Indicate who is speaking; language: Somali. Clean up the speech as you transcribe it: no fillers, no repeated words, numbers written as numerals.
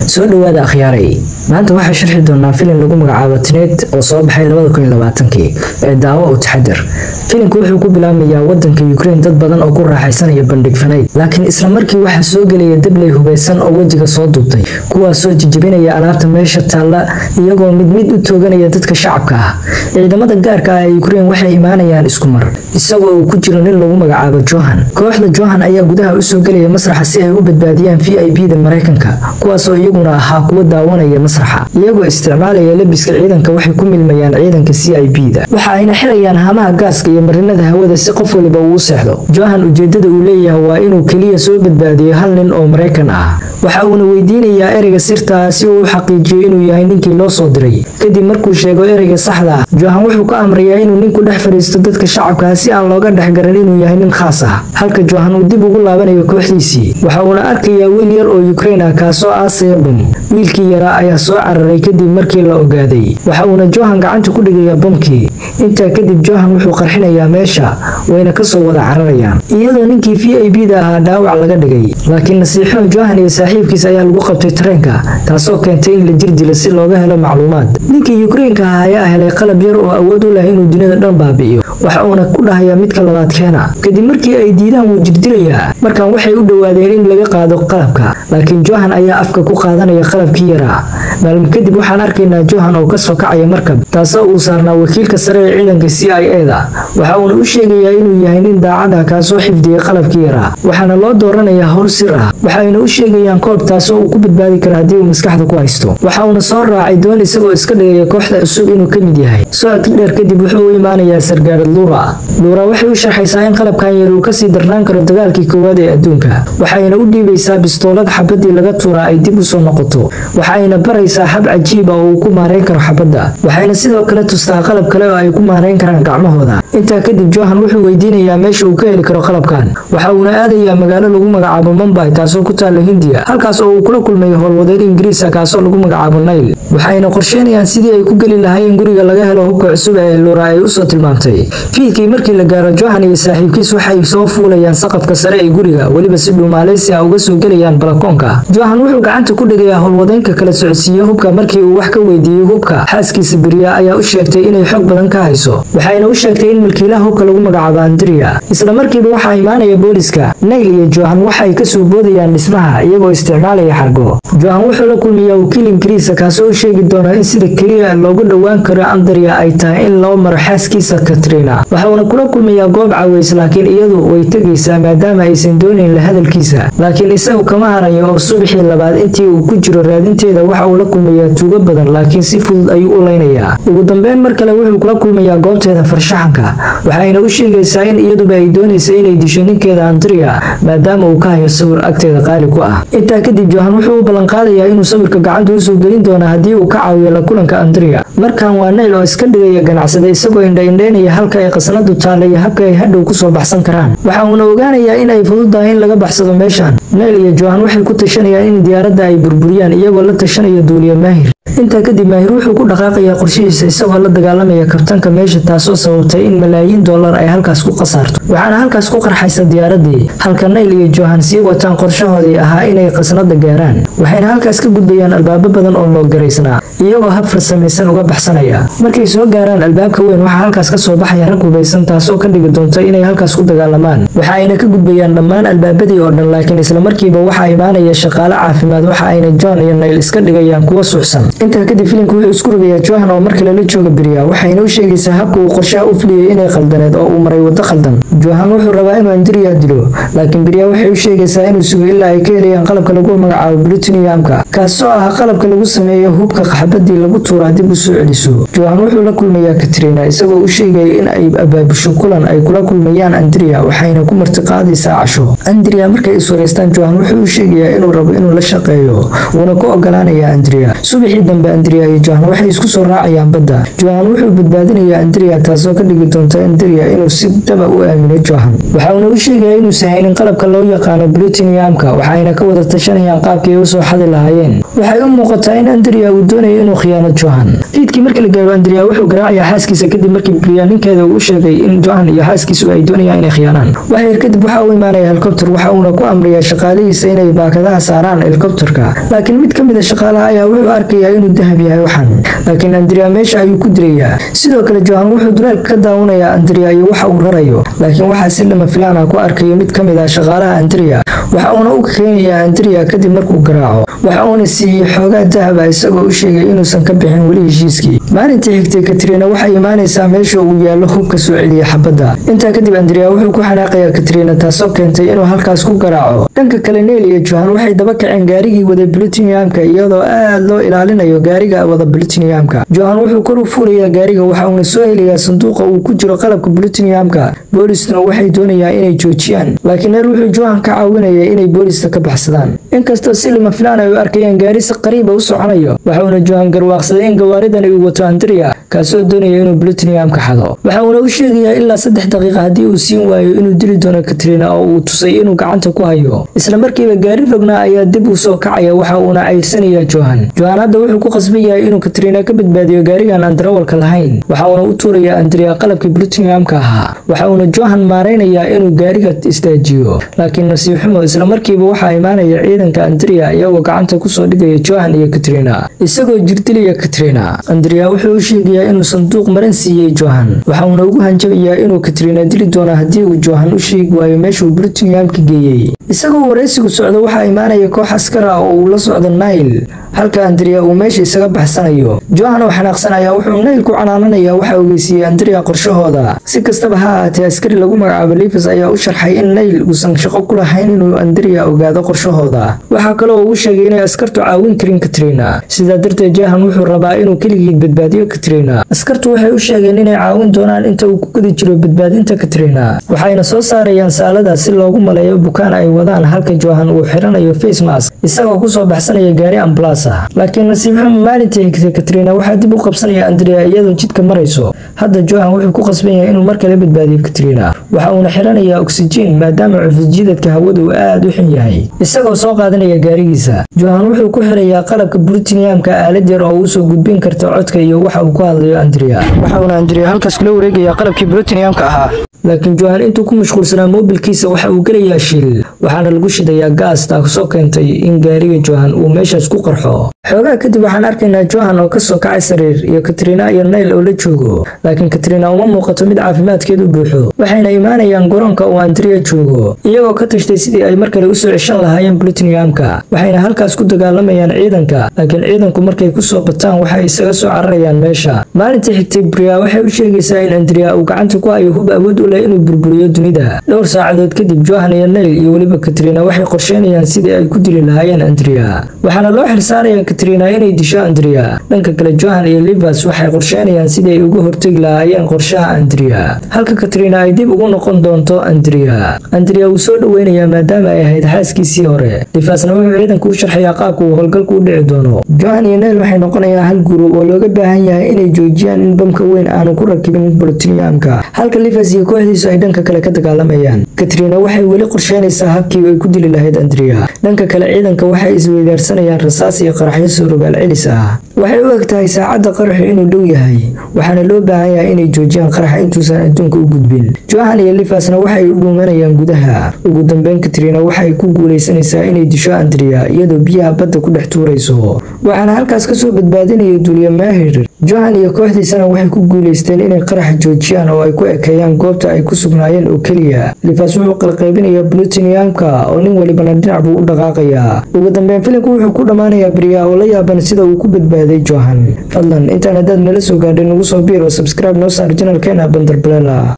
Speaker 1: Soo dhawaada akhyaaray. Maanta waxaa sharxi doonaa filim lagu magacaabo Tenet oo soo baxay 2020-kii ee daawo u taxadar. Filimku wuxuu ku bilaabmayaa wadanka Ukraine, dad badan oo ku raaxaysanaya bandhig faneed, laakiin isla markii waxaa soo gelaya dabley hubeysan oo wejiga soo duubtay, kuwaasoo jijibinaya alaabta meesha taalla, iyagoo mid mid u tooganaya dadka shacabka ah. Ciidamada gaarka ah ee Ukraine waxay imaanayaan isku mar, isagoo uu ku jiro nin lagu magacaabo Johan. Kooxda Johan ayaa gudaha usoo gelaya masraxa si ay u badbaadiyaan VIP da Mareykanka, kuwaasoo iyaguna ahaa kuwa daawanaya masraxa. Iyagoo isticmaalaya labiska ciidanka, waxay ku milmayaan ciidanka CIB da, waxa ayna xirayaan hamaha gaaska iyo marinada hawada si qof waliba uu u seexdo. Johan ujeedada uu leeyahay waa inuu keliya soo badbaadiyo hal nin oo Mareykan ah, waxa uuna weydiinayaa ereyga sirta ah si uu u xaqiijiyo inuu yahay ninkii loo soo diray. Kadib markuu sheego ereyga saxda ah, Johan wuxuu ka amrayaa inuu ninku dhex fadhiisto dadka shacabka ah si aan looga dhex garan inuu yahay nin khaas ah, halka Johan uu dib ugu laabanayo kooxdiisii. Waxa uuna arkayaa wiil yar oo Ukraine ah kaasoo aasaya bom. Wiilkii yaraa ayaa soo cararay kadib markii la ogaaday, waxa uuna Johan gacanta ku dhigayaa bomkii. Intaa kadib Johan wuxuu qarxinayaa meesha, wayna kasoo wada cararayaan, iyadoo ninkii VIP da ahaa dhaawac laga dhigay. Laakiin nasiixo, Johan iyo saaxiibkiis ayaa lagu qabtay tareenka, taasoo keentay in la jirdilo si looga helo macluumaad. Ninkii Ukrainka ahaa ayaa helay qalab yar oo awood u leh inuu dunida dhan baabi'iyo, waxa uuna ku dhahayaa midka labaad keena. Kadib markii ay diidaan, wuu jirdilayaa. Markan waxay u dhowaadeen in laga qaado qalabka, laakiin Johan ayaa afka ku qaadanaya qalabkii yaraa. Maalmo kadib waxaan arkaynaa Johan oo kasoo kacaya markab, taasoo uu saarnaa wakiilka sare ee ciidanka CIA da. Waxa uuna u sheegayaa inuu yahay nin daacad ah kaasoo xifdiyay qalabkii yaraa, waxaana loo dooranayaa howl sir ah. Waxayna u sheegayaan koob taasoo uu ku badbaadi karo haddii uu maskaxda ku haysto. Waxa uuna soo raacay doon isagoo iska dhigaya kooxda cusub inuu ka mid yahay. Socod dheer kadib wuxuu u imaanayaa sargaalad Lura. Lura waxay u sharxaysaa in qalabkan yar uu kasii darnaan karo dagaalkii koowaad ee adduunka, waxayna u dhiibaysaa bistoolad xabadii laga tuuraa ay dib usoo noqoto. Waxayna baraysaa hab cajiib ah oo uu ku maareyn karo xabadda, waxayna sidoo kale tustaa qalab kale oo ay ku maareyn karaan gacmahooda. Intaa kadib Johan wuxuu weydiinayaa meesha uu ka heli karo qalabkan, waxa uuna aadayaa magaalo lagu magacaabo Mumbai, taasoo ku taalla Hindiya, halkaas oo uu kula kulmayo howlwadeen Ingiriis ah kaasoo lagu magacaabo Nail. Waxayna qorsheynayaan sidii ay ku geli lahaayeen guriga laga helo hubka cusub ee Lura ay usoo tilmaamtay. Fiidkii markii la gaaro, Johan iyo saaxiibkiis waxay soo fuulayaan saqafka sare ee guriga, weliba si dhuumaaleysi ah uga soo gelayaan balakoonka. Johan wuxuu gacanta ku dhigayaa howlwadeenka kala socodsiiya hubka. Markii uu wax ka weydiiyey hubka, xaaskiisa Beriya ayaa u sheegtay inay xog badan ka hayso, waxayna u sheegtay in milkiilaha hubka lagu magacaabo Andrea. Isla markiiba waxaa imaanaya booliska. Nail iyo Johan waxay kasoo boodayaan dhismaha iyagoo isticmaalaya xargo. Johan wuxuu la kulmayaa wakiil Ingiriisa kaasoo u sheegi doona in sida keliya loogu dhowaan karo Andrea ay tahay in loo maro xaaskiisa Katrina. Waxa uuna kula kulmayaa goob caweys, laakiin iyadu way tegaysaa maadaama aysan doonayn la hadalkiisa. Laakiin isagu kama harayo, oo subaxii labaad intii uu ku jiro raadinteeda waxa uu la kulmayaa tuugo badan, laakiin si fudud ayuu u leynayaa. Ugu dambeyn mar kale wuxuu kula kulmayaa goobteeda farshaxanka, waxayna u sheegaysaa in iyaduba ay doonaysa inay disho ninkeeda Andrea maadaama uu ka hayo sawir agteeda qaali ku ah. Intaa kadib Johan wuxuu u ballan qaadayaa inuu sawirka gacanta usoo gelin doono haddii uu ka caawiyo la kulanka Andrea. Markan waa Nail oo iska dhigaya ganacsade, isagoo indha-indheynaya halka ay qasnadu taalla iyo habka ay hadhow kusoo baxsan karaan. Waxa uuna ogaanayaa in ay fududahay in laga baxsado meeshan. Nail iyo Johan waxay ku tashanayaan in diyaaradda ay burburiyaan, iyagoo la tashanaya duuliye Maahir. Intaa kadib Maahir wuxuu ku dhaqaaqayaa qorshihiisa, isagoo la dagaalamaya kabtanka meesha, taasoo sababtay in malaayiin dollar ay halkaas ku khasaarto, waxaana halkaas ku qarxaysa diyaaradii, halka Nail iyo Johan sii wataan qorshahoodii ahaa inay qasnada gaaraan. Waxayna halkaas ka gudbayaan albaabo badan oo loo garaysnaa, iyagoo hab farsamaysan uga baxsanaya. Markay soo gaaraan albaabka weyn, waxaa halkaas ka soo baxaya rag hubaysan, taasoo ka dhigi doonta inay halkaas ku dagaalamaan. Waxa ayna ka gudbayaan dhammaan albaabadii oo dhan, laakiin isla markiiba waxaa imaanaya shaqaale caafimaad, waxa ayna John iyo Nail iska dhigayaan kuwa suuxsan. Intaa kadib filimku wuxuu isku rogayaa Johan oo markale la jooga Beriya, waxayna u sheegaysaa habka uu qorshaha u fuliyey inay qaldaneed oo uu maray waddo khaldan. Johan wuxuu rabaa inuu Andrea dilo, laakiin Beriya waxay u sheegaysaa inuu sugo ilaa ay ka helayaan qalabka lagu magacaabo plutoniumka, kaasoo ah qalabka lagu sameeyo hubka qaxbadii lagu tuuraa dib u soo celiso. Johan wuxuu la kulmayaa Katrina, isagoo u sheegaya in ay abaabusho kulan ay kula kulmayaan Andrea, waxayna ku martiqaadaysaa casho. Andrea markay iswareystaan, Johan wuxuu u sheegayaa inuu rabo inuu la shaqeeyo, wuuna ku ogolaanayaa Andrea. Subaxii Dambe Andrea iyo Johan waxay isku soo raacayaan badda. Johan wuxuu badbaadinayaa Andrea, taasoo ka dhigi doonta Andrea inuu si dhaba u aamino Johan. Waxa uuna u sheegayaa inuusan haynin qalabka loo yaqaano plutoniumka, waxayna ka wada tashanayaan qaabkii ay usoo xadi lahaayeen. Waxay u muuqataa in Andrea uu doonayo inuu khiyaano Johan. Fiidkii markii la gaaro, Andrea wuxuu garaacayaa xaaskiisa kadib markii Priya ninkeeda uu u sheegay in Johan iyo xaaskiisu ay doonayaan inay khiyaanaan. Wax yar kadib waxa uu imaanaya helicopter, waxa uuna ku amrayaa shaqaalihiisa inay baakadaha saaraan helicopterka, laakiin mid ka mid a shaqaalaha ayaa wuxuu arkayaa inuu dahab yahay waxan, laakiin Andrea meesha ayuu ku dilayaa. Sidoo kale Johan wuxuu duleelka ka daawanayaa Andrea iyo waxa uu rarayo, laakiin waxaa si lama filaan ah ku arkayo mid ka mid ah shaqaalaha Andrea. Waxa uuna u keenayaa Andrea kadib markuu garaaco, waxa uuna siiyey xoogaa dahab ah, isagoo u sheegay inuusan ka bixin weli heshiiskii. Maalintii xigtay Katrina waxay imaanaysaa meesha uu yaallo hubka soo celiya xabadda. Intaa kadib Andrea wuxuu ku xanaaqayaa Katrina, taasoo keentay inuu halkaas ku garaaco. Dhanka kale Neil iyo Johan waxay daba kaceen gaarigii waday plutoniumka, iyadoo aad loo ilaalinayo gaariga wada plutoniumka. Johan wuxuu kor u fuulayaa gaariga, waxa uuna soo helayaa sanduuqa uu ku jiro qalabka plutoniumka. Booliskuna waxay doonayaan inay joojiyaan, laakiin Neil wuxuu Johan ka caawinayaa inay booliska ka baxsadaan, inkastoo si lama filaan ay u arkayaan gaari si qariiba u soconayo. Waxa uuna Johan garwaaqsaday in gawaaridani uu wato Andrea, kaasoo doonaya inuu plutoniumka xado. Waxa uuna u sheegayaa ilaa 3 daqiiqa haddii uu siin waayo inuu dili doono Katrina oo uu tusay inuu gacanta ku hayo. Isla markiiba gaari rognaa ayaa dib u soo kacaya, waxa uuna cayrsanayaa Johan. Johan hadda wuxuu ku qasban yahay inuu Katrina ka badbaadiyo gaarigan aan darawalka lahayn. Waxa uuna u tuurayaa Andrea qalabkii plutoniumka ahaa. Waxa uuna Johan maaraynayaa inuu gaariga istaajiyo, laakiin nasiib xumo isla markiiba waxaa imaanaya ciidanka Andrea, iyagoo gacanta kusoo dhigaya Johan iyo Katrina, isagoo jirdilaya Katrina. Andrea wuxuu u sheegayaa inuu sanduuq maran siiyey Johan, waxa uuna ugu hanjabayaa inuu Katrina dili doono haddii uu Johan u sheegi waayo meeshuu plutoniumka geeyey. Isagoo waraysigu socdo waxaa imaanaya koox askar ah oo uu la socdo Nile, halka Andrea uu meesha isaga baxsanayo. Johan oo xanaaqsan ayaa wuxuu Nile ku canaananayaa waxa ogeysiiyey Andrea qorshahooda. Si kastaba ha ahaatee, askari lagu magacaabo Levis ayaa u sharxay in Nile uusan shaqo ku lahayn inuu Andrea ogaado qorshahooda. Waxaa kaloo uu sheegay inay askartu caawin karin Katrina, sidaa darteed Johan wuxuu rabaa inuu keligii badbaadiyo Katrina. Askartu waxay u sheegeen inay caawin doonaan inta uu ku guda jiro badbaadinta Katrina, waxayna soo saarayaan saalada si loogu maleeyo bukaan ay wadaan, halka Johan uu xiranayo face mask isagoo kusoo baxsanaya gaari ambulance ah. Laakiin nasiib xumo, maalintii xigtay Katrina waxaa dib u qabsanaya Andrea iyadoo jidka marayso. Hadda Johan wuxuu ku qasban yahay inuu mar kale badbaadiyo Katrina, waxa uuna xiranayaa oksijiin maadaama cufisjiidadka hawadu uu aad u xun yahay. Isagoo soo qaadanaya gaarigiisa, Johan wuxuu ku xirayaa qalabka plutoniumka aalad yar oo uu soo gudbin karta codka iyo waxa uu ku hadlayo Andrea.
Speaker 2: Waxa uuna Andrea halkaas kula wareegayaa qalabkii plutoniumka ahaa.
Speaker 1: Laakiin Johan intuu ku mashquulsanaa moobilkiisa waxa uu gelayaa shil, waxaana lagu shidayaa gaas, taasoo keentay in gaariga Johan uu meeshaas ku qarxo. Xoogaa kadib waxaan arkaynaa Johan oo kasoo kacay sariir iyo Katrina iyo Nile oo la joogo, laakiin Katrina uma muuqato mid caafimaadkeedu buuxo. Waxayna imaanayaan garoonka uu Andrea joogo, iyagoo ka tashtay sidii ay mar kale usoo ceshan lahaayeen plutoniumka. Waxayna halkaas ku dagaalamayaan ciidanka, laakiin ciidanku markay kusoo bataan waxay isaga soo cararayaan meesha. Maalintii xigtay Bria waxay u sheegaysaa in Andrea uu gacanta ku hayo hub awood u leh inuu burburiyo dunida. Dhowr saacadood kadib Johan iyo Nile iyo weliba Katrina waxay qorsheynayaan sidii ay ku dili lahaayeen Andrea, waxaana loo xilsaarayaa Katrina inay disho Andrea. Dhanka kale Johan iyo Livas waxay qorsheynayaan sidii ay uga hortegi lahaayeen qorshaha Andrea, halka Katrina ay dib ugu noqon doonto Andrea. Andrea wuu soo dhaweynayaa maadaama ay ahayd xaaskiisii hore. Livasna wuxuu ciidanku u sharxayaa qaabka uu howlgalku u dhici doono. Johan iyo Nile waxay noqonayaan hal group oo looga baahan yahay inay joojiyaan in bamka weyn aanu ku rakibin plutoniumka, halka Livas iyo kooxdiisu ay dhanka kale ka dagaalamayaan. Katrina waxay weli qorsheynaysaa habkii ay ku dili lahayd Andrea. Dhanka kale ciidanka waxay isweydaarsanayaan rasaas iyo qaraxyo suurogaal celis ah. Waxay u eg tahay saacadda qaraxu inuu dhow yahay, waxaana loo baahan yahay inay joojiyaan qaraxa intuusan adduunka u gudbin. Johan iyo Livasna waxay u dhuumanayaan gudaha. Ugu dambeyn Katrina waxay ku guuleysanaysaa inay disho Andrea iyadoo biyaha badda ku dhex tuurayso, waxaana halkaas kasoo badbaadinaya duuliye maahir. Johan iyo kooxdiisana waxay ku guuleysteen inay qaraxa joojiyaan oo ay ku ekeeyaan goobta ay ku sugnaayeen oo keliya. Livas wuxuu qalqaybinayaa plutoniumka oo nin walibana dhinac buu u dhaqaaqayaa. Ugu dambeyn filimku wuxuu ku dhammaanayaa Bria oo la yaaban sida uu ku badbaaday Johan. Fadlan intaan haddaad nala soo gaadhay nagu soo biir oo subscribe noo saar channelkeena Bandarbalela.